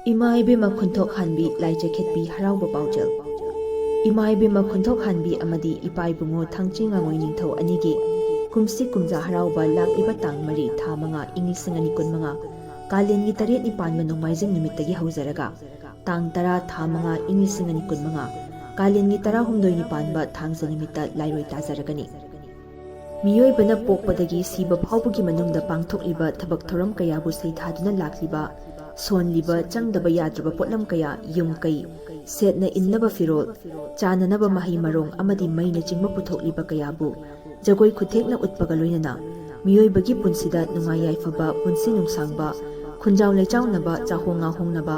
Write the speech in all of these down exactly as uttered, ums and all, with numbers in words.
ꯏꯃꯥ ꯏꯕꯦꯝꯃ ꯈꯨꯟꯊꯣꯛ ꯍꯥꯟꯕꯤ ꯂꯥꯏ ꯆꯩꯈꯦꯠꯄꯤ ꯍꯔꯥꯎꯕ ꯄꯥꯎꯖꯦꯜ꯫ ꯏꯃꯥ ꯏꯕꯦꯝꯃ ꯈꯨꯟꯊꯣꯛ ꯍꯥꯟꯕꯤ ꯑꯃꯗꯤ ꯏꯄꯥ ꯏꯕꯨꯡꯉꯣ ꯊꯥꯡꯆꯤ ꯉꯥꯉꯣꯏ ꯅꯤꯡꯊꯧ ꯑꯅꯤꯒꯤ ꯀꯨꯝꯁꯤ ꯀꯨꯝꯖꯥ ꯍꯔꯥꯎꯕ ꯂꯥꯛꯂꯤꯕ ꯇꯥꯡ ꯃꯔꯤ ꯊꯥ ꯃꯉꯥ ꯏꯪ ꯂꯤꯁꯤꯡ ꯑꯅꯤ ꯀꯨꯟꯃꯉꯥ, ꯀꯥꯂꯦꯟꯒꯤ ꯇꯔꯦꯠꯅꯤ ꯄꯥꯟꯕ ꯅꯣꯡꯃꯥꯏꯖꯤꯡ ꯅꯨꯃꯤꯠꯇꯒꯤ ꯍꯧꯖꯔꯒ ꯇꯥꯡ ꯇꯔꯥ ꯊꯥ ꯃꯉꯥ ꯏꯪ ꯂꯤꯁꯤꯡ ꯑꯅꯤ ꯀꯨꯟꯃꯉꯥ, ꯀꯥꯂꯦꯟꯒꯤ ꯇꯔꯥꯍꯨꯝꯗꯣꯏꯅꯤ ꯄꯥꯟꯕ ꯊꯥꯡꯖ ꯅꯨꯃꯤꯠꯇ ꯂꯥꯏꯔꯣꯏ ꯇꯥꯖꯔꯒꯅꯤ꯫ ꯃꯤꯑꯣꯏꯕꯅ ꯄꯣꯛꯄꯗꯒꯤ ꯁꯤꯕ ꯐꯥꯎꯕꯒꯤ ꯃꯅꯨꯡꯗ ꯄꯥꯡꯊꯣꯛꯂꯤꯕ ꯊꯕꯛ ꯊꯧꯔꯝ ꯀꯌꯥꯕꯨ ꯁꯩꯊꯥꯗꯨꯅ ꯂꯥꯛꯂꯤꯕ, ꯁꯣꯟꯂꯤꯕ, ꯆꯪꯗꯕ ꯌꯥꯗ꯭ꯔꯕ ꯄꯣꯠꯂꯝ ꯀꯌꯥ, ꯌꯨꯝ ꯀꯩ, ꯁꯦꯠꯅ ꯏꯟꯅꯕ ꯐꯤꯔꯣꯜ, ꯆꯥꯅꯅꯕ ꯃꯍꯩ ꯃꯔꯣꯡ ꯑꯃꯗꯤ ꯃꯩꯅꯆꯤꯡꯕ ꯄꯨꯊꯣꯛꯂꯤꯕ ꯀꯌꯥꯕꯨ ꯖꯒꯣꯏ ꯈꯨꯊꯦꯛꯅ ꯎꯠꯄꯒ ꯂꯣꯏꯅꯅ ꯃꯤꯑꯣꯏꯕꯒꯤ ꯄꯨꯟꯁꯤꯗ ꯅꯨꯡꯉꯥꯏ ꯌꯥꯏꯐꯕ, ꯄꯨꯟꯁꯤ ꯅꯨꯡꯁꯥꯡꯕ, ꯈꯨꯟꯖꯥꯎ ꯂꯩꯆꯥꯎꯅꯕ, ꯆꯥꯍꯣꯡ ꯉꯥꯍꯣꯡꯅꯕ,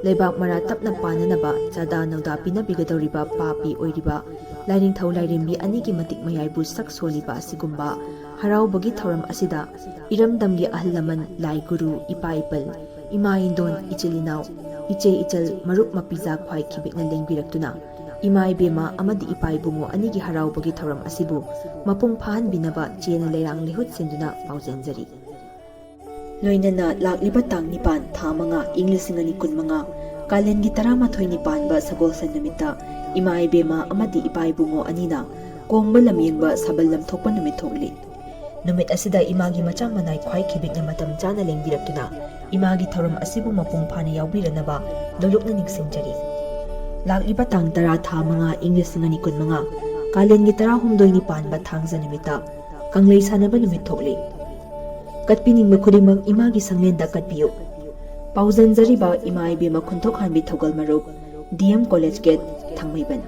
ꯂꯩꯕꯥꯛ ꯃꯔꯥ ꯇꯞꯅ ꯄꯥꯟꯅꯅꯕ ꯆꯥꯗꯥ ꯅꯧꯗꯥ ꯄꯤꯅꯕꯤꯒꯗꯧꯔꯤꯕ ꯄꯥꯄꯤ ꯑꯣꯏꯔꯤꯕ ꯂꯥꯏꯅꯤꯡꯊꯧ ꯂꯥꯏꯔꯦꯝꯕꯤ ꯑꯅꯤꯒꯤ ꯃꯇꯤꯛ ꯃꯌꯥꯏꯕꯨ ꯁꯛ ꯁꯣꯜꯂꯤꯕ ꯑꯁꯤꯒꯨꯝꯕ ꯍꯔꯥꯎꯕꯒꯤ ꯊꯧꯔꯝ ꯑꯁꯤꯗ ꯏꯔꯝꯗꯝꯒꯤ ꯑꯍꯜ ꯂꯃꯟ, ꯂꯥꯏ ꯒꯨꯔꯨ, ꯏꯄꯥ ꯏꯄꯜ, ꯏꯃꯥ ꯏꯟꯗꯣꯟ, ꯏꯆꯤꯜ ꯏꯅꯥꯎ, ꯏꯆꯦ ꯏꯆꯜ, ꯃꯔꯨꯞ ꯃꯄꯤꯖꯥ ꯈ꯭ꯋꯥꯏ ꯈꯤꯕꯤꯛꯅ ꯂꯦꯡꯕꯤꯔꯛꯇꯨꯅ ꯏꯃꯥ ꯏꯕꯦꯝꯃ ꯑꯃꯗꯤ ꯏꯄꯥ ꯏꯕꯨꯡꯉꯣ ꯑꯅꯤꯒꯤ ꯍꯔꯥꯎꯕꯒꯤ ꯊꯧꯔꯝ ꯑꯁꯤꯕꯨ ꯃꯄꯨꯡ ꯐꯥꯍꯟꯕꯤꯅꯕ ꯆꯦꯅ ꯂꯩꯔꯥꯡ ꯂꯩꯍꯨꯠ ꯁꯤꯟꯗꯨꯅ ꯄꯥꯎꯖꯦꯟꯖꯔꯤ꯫ ꯂꯣꯏꯅꯅ ꯂꯥꯛꯂꯤꯕ ꯇꯥꯡ ꯅꯤꯄꯥꯟ ꯊꯥ ꯃꯉꯥ ꯏꯪ ꯂꯤꯁꯤꯡ ꯑꯅꯤ ꯀꯨꯟꯃꯉꯥ, ꯀꯥꯂꯦꯟꯒꯤ ꯇꯔꯥꯃꯥꯊꯣꯏꯅꯤ ꯄꯥꯟꯕ ꯁꯒꯣꯜꯁꯦꯟ ꯅꯨꯃꯤꯠꯇ ꯏꯃꯥ ꯏꯕꯦꯝꯃ ꯑꯃꯗꯤ ꯏꯄꯥ ꯏꯕꯨꯡꯉꯣ ꯑꯅꯤꯅ ꯀꯣꯡꯕ ꯂꯝꯌꯦꯡꯕ ꯁꯥꯕꯜ ꯂꯝꯊꯣꯛꯄ ꯅꯨꯃꯤꯠ ꯊꯣꯛꯂꯤ꯫ ꯅꯨꯃꯤꯠ ꯑꯁꯤꯗ ꯏꯃꯥꯒꯤ ꯃꯆꯥ ꯃꯅꯥꯏ ꯈ꯭ꯋꯥꯏ ꯈꯤꯕꯤꯛꯅ ꯃꯇꯝ ꯆꯥꯅ ꯂꯦꯡꯕꯤꯔꯛꯇꯨꯅ ꯏꯃꯥꯒꯤ ꯊꯧꯔꯝ ꯑꯁꯤꯕꯨ ꯃꯄꯨꯡ ꯐꯥꯅ ꯌꯥꯎꯕꯤꯔꯅꯕ ꯅꯣꯂꯨꯛꯅ ꯅꯤꯡꯁꯤꯡꯖꯔꯤ꯫ ꯂꯥꯛꯂꯤꯕ ꯇꯥꯡ ꯇꯔꯥ ꯊꯥ ꯃꯉꯥ ꯏꯪ ꯂꯤꯁꯤꯡ ꯑꯅꯤ ꯀꯨꯟꯃꯉꯥ, ꯀꯥꯂꯦꯟꯒꯤ ꯇꯔꯥꯍꯨꯝꯗꯣꯏꯅꯤ ꯄꯥꯟꯕ ꯊꯥꯡꯖ ꯅꯨꯃꯤꯠꯇ ꯀꯪꯂꯩ ꯁꯥꯟꯅꯕ ꯅꯨꯃꯤꯠ ꯊꯣꯛꯂꯤ꯫ ꯀꯠꯄꯤꯅꯤꯡꯕ ꯈꯨꯗꯤꯡꯃꯛ ꯏꯃꯥꯒꯤ ꯁꯪꯂꯦꯟꯗ ꯀꯠꯄꯤꯌꯨ꯫ ꯄꯥꯎꯖꯦꯟꯖꯔꯤꯕ ꯏꯃꯥ ꯏꯕꯦꯝꯃ ꯈꯨꯟꯊꯣꯛ ꯍꯥꯟꯕꯤ ꯊꯧꯒꯜ ꯃꯔꯨꯞ, ꯗꯤ ꯑꯦꯝ ꯀꯣꯂꯦꯖ ꯒꯦꯠ, ꯊꯥꯡꯃꯩꯕꯟ꯫